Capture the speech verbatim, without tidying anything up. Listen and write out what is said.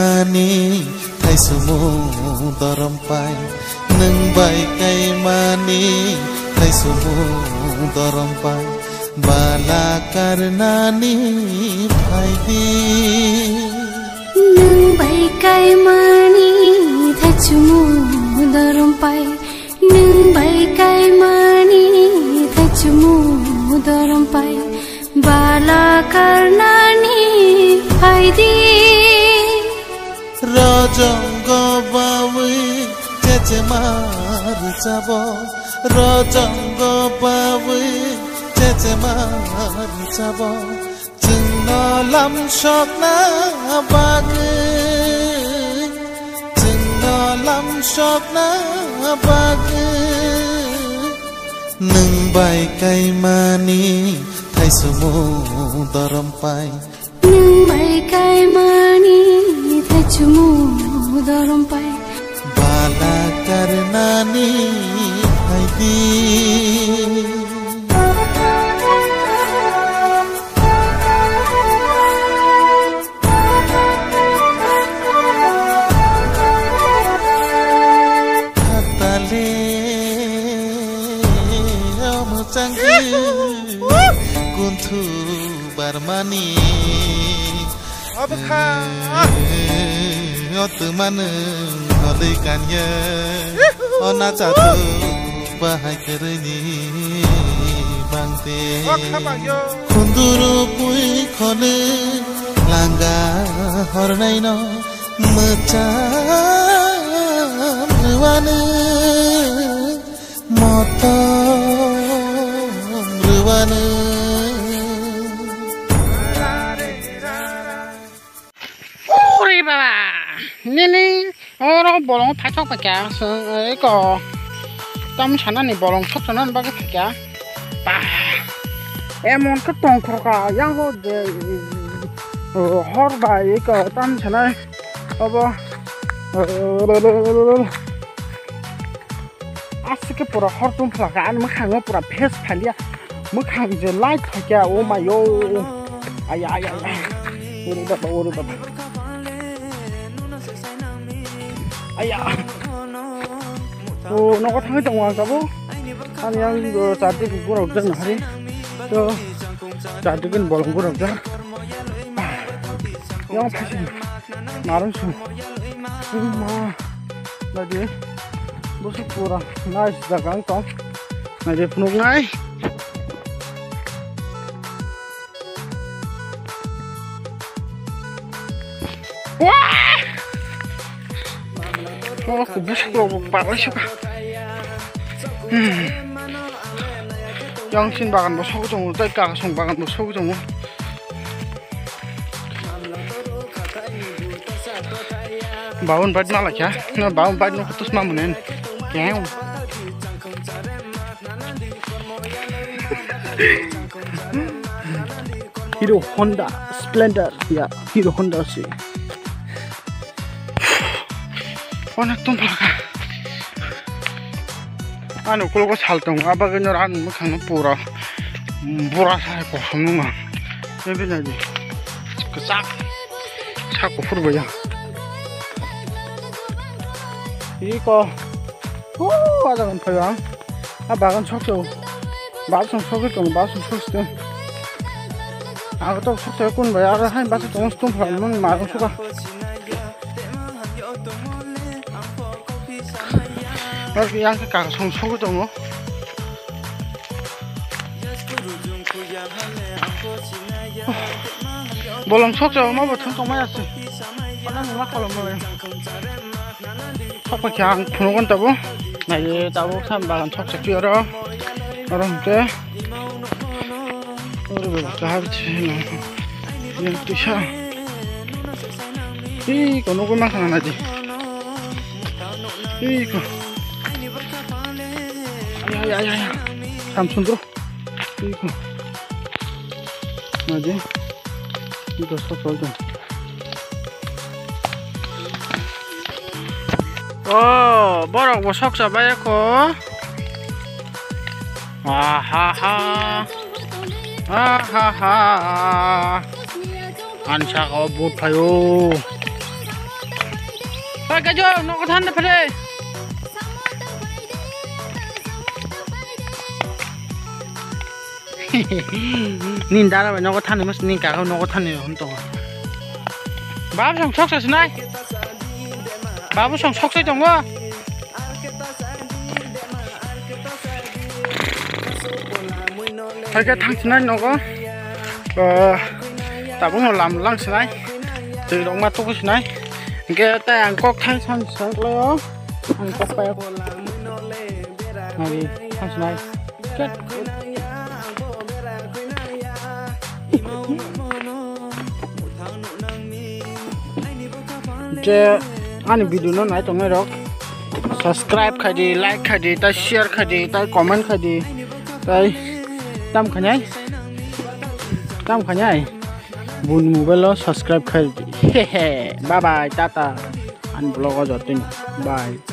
Ani thaisumu dorom pai, nwng bai kaimani thaisumu dorom pai, bala karnani phaidi. Nwng bai kaimani thaisumu dorom pai, nwng bai kaimani thaisumu dorom pai. Bala karnani phaidi. Rojongo bawi chechema rwchabo, rojongo bawi chechema rwchabo. Chwngno lamsokna bagwi, chwngno lamsokna bagwi. Nwng bai kaimani thaisumu dorom pai. Nwng bai kaimani thaisumu dorom pai. Bala karnani phaidi. Tale omo changki kunthu barmani. Abkha. O twmano nolai kanya. O na chatu bahai kwrwini bangte. Khunduru pui khone langa hornaino mwchang rwani motom rwani. Ore baba, nini oro bolong thaichok paikha, eko tam sanani bolong sok sanani bagwi paikha. Ba, emon khe tongthokha, yang ho je, hor bai eko tam sanai obo. Aswk khe pura hor tong phlaka, ani mwkhango pura face phalia. Mwkhang je light phaikha, oh my yo. Aya, aya, aya. Ore baba, ore baba. Aya. Oh, nogo thangwi tongo ang tabuk. Ani ang, oh, chardi borok jak nahari. To, chardi kin bolong borok jak. Yang phaising. Narung su. Ma. Naidi. Bosok pura nice jaga wng tong. Naidi phunuknai. Wah! Oh, kubus rok bo palai suka. Hmm. Yang sin bagan bo sogwi tongo, tei kakasong bagan bo sogwi tongo. Baun bait ma laikha, no baun bait no kutus ma munen. Keng. Hero Honda Splendor, ya, Hero Honda si. Onek tong phalka. Ani ukulogo sal tongo, abagwino ani mwkhangno pura bura sa kosom nungma. Tei bini kwchak sa kuphur bai ya. Iko. Oh, ada kan phayo ang. A bagan sok to. Bal song sok to, bal song sok to. Ang to sok to kun bai, ara hai bal song tum phayo mun ma song sok. Bas yang ke kaka song sogwi tongo. Bolong sok jao ma bo thang tongmai ase. Pada mula kolom male. Sok pa kya ang phunukon tabo. Nai tabo sam bagan sok sok oro. Oro hwnkhe. Oro bo kahar chino. Yang tisa. Ih, kono ko makhana naji. Ih, ko. Ay, ay, ay, ay, ay. Samsung bro. Ih, ko. Naji. Ih, ko, sok, sok, sok. Oh, borok bo sok chabai ko. Ahaha. Ahaha. Ansa ko but phayo. Oi, kajo, nogo than de phre. Nin dara bai nogo than de mas nin kago nogo than de hon tongo. Babu song sok sa sinai. Babu song sok sai tongo. Hai khe thang sinai nogo. Tabuk no lam lang sinai. Twi rok ma tuku sinai. Hingke tai ang kok thang san sak lo. Ang kok pa. Hai thang sinai. Je ani video no nai tongnai rok subscribe khai di, like khai di, tai share khai di, tai comment khai di, tai tam khainai, tam khainai bun mobile lo subscribe khai di. Hehe, bye bye, tata, ani vlog o jotoni, bye.